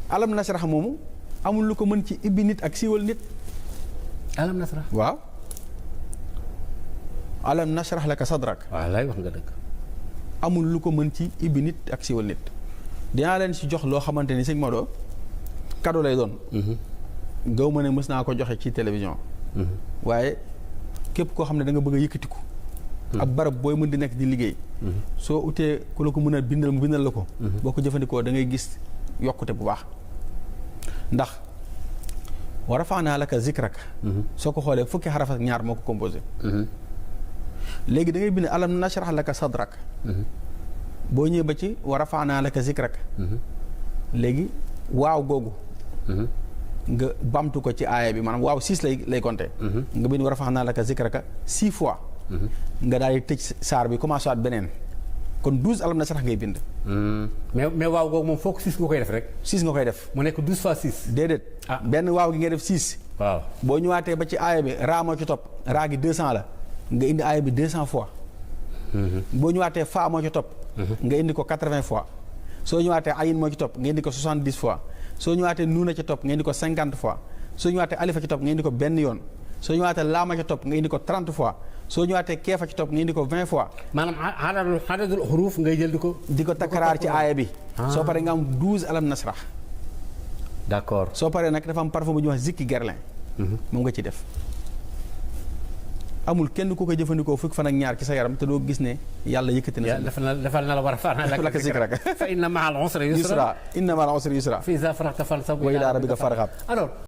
alam nasrah moomu amul lu ko mën ci ibbi nit ak siiwal nit. alam nasrah waaw. alam nasrah laka sadrak. waaw lay wax nga dëgg. amul lu ko mën ci ibbi nit ak siiwal nit. dinaa leen si jox loo xamante ni sëñ Maodo cadeau lay doon. gaw ma ne mës naa ko joxe ci télévision. waaye képp koo xam ne da nga bëgg a yëkkatiku. ab barab booy mën di nekk di liggéey. soo utee ku la ko mën a bindal mu bindal la ko. boo ko jëfandikoo da ngay gis yokkute bu baax. ndax wa rafaanaa laka zikrak. soo ko xoolee fukki xaraf ak ñaar moo ko composé. léegi da ngay bind alam nashrah laka sadrak. boo ñëwee ba ci wa rafaanaa laka zikrak. léegi waaw googu. nga bamtu ko ci aaya bi maanaam waaw 6 lay compter. nga bind wa rafaanaa laka zikraka 6 fois. nga daal di tëj saar bi commencé waat beneen. kon 12 alam nasrah ngay bind. mais waaw googu moom foog 6 nga koy def rek. 6 nga koy def. mu nekk 12 fois 6. déedéet. benn waaw gi ngay def 6. waaw boo ñëwaatee ba ci aaya bi raa moo ci topp raa gi 200 la nga indi aaya bi 200 fois. boo ñëwaatee faa moo ci topp. nga indi ko 80 fois. soo ñëwaatee ayin moo ci topp nga indi ko 70 fois. soo ñëwaatee nuuna ci topp nga indi ko 50 fois. soo ñëwaatee alifa ci topp nga indi ko benn yoon. soo ñëwaatee laama ci topp nga indi ko 30 fois. soo ñëwaatee keefa ci topp nga indi ko 20 fois. maanaam adadul xuruuf ngay jël di ko takkaraar ci aaya bi. soo paree nga am 12 alam nasrah. d'accord soo paree nag dafa am parfum bu ñuy wax zikki gerlin. moom nga ci def. amul kenn ku koy jëfandikoo fukki fan ak ñaar ci sa yaram te doo gis ne yàlla yëkkati na. defal na la war a faana laka zikraka fa inna ma'al usri yusra inna ma'al usri yusra fa iza faragta fansab wa ila rabbika farghab. alors